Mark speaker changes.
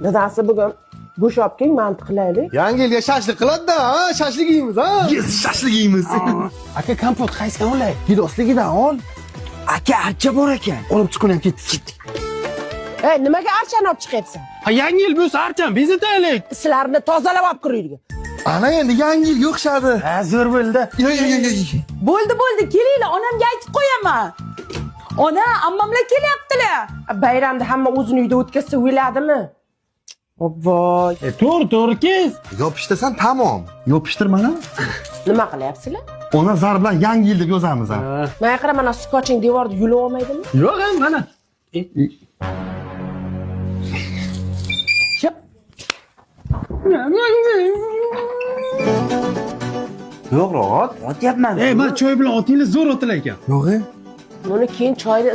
Speaker 1: Dadasi bugun go'sht olib keling, manti qilaylik.
Speaker 2: Yangi yilga shashlik qiladi-da, ha? Shashlik yeymiz, ha? Yes, shashlik yeymiz.
Speaker 3: Aka, kompot qaysidan olay?
Speaker 2: Gidosligidan ol.
Speaker 4: Aka, archa bor ekan.
Speaker 2: Olib chiquni ham ketdik, ketdik.
Speaker 1: Ey, nimaga archani olib chiqyapsan?
Speaker 3: Ha, yangi yil bo'lsa archani bezataylik.
Speaker 1: Sizlarni tozalab olib kir uyga.
Speaker 2: Ana endi yangi yilga o'xshadi.
Speaker 3: Ha, zo'r bo'ldi.
Speaker 2: Yo, yo, yo, yo.
Speaker 5: Bo'ldi, bo'ldi, kelinglar, onamga aytib qo'yaman. Ona, ammamlar kelyaptilar.
Speaker 1: Bayramda hamma o'zini uyda o'tkazsa o'ladimi? Voy,
Speaker 3: To'g'ri, to'g'ri kes.
Speaker 2: Yopishtirsan tamom. Yopishtir mana.
Speaker 1: nima qilyapsizlar?
Speaker 2: Ona zar bilan yangi yil deb yozamiz ha.
Speaker 1: Menga qara, mana skoching devorni yulib olmaydimi?
Speaker 3: Yo'q, ham mana.
Speaker 1: Ship.
Speaker 2: Yo'q, rohat.
Speaker 4: Otyapman.
Speaker 3: Ey, mana choy bilan otinglar zo'r otilar ekan.
Speaker 2: Yo'q, e.
Speaker 1: Buni keyin choyni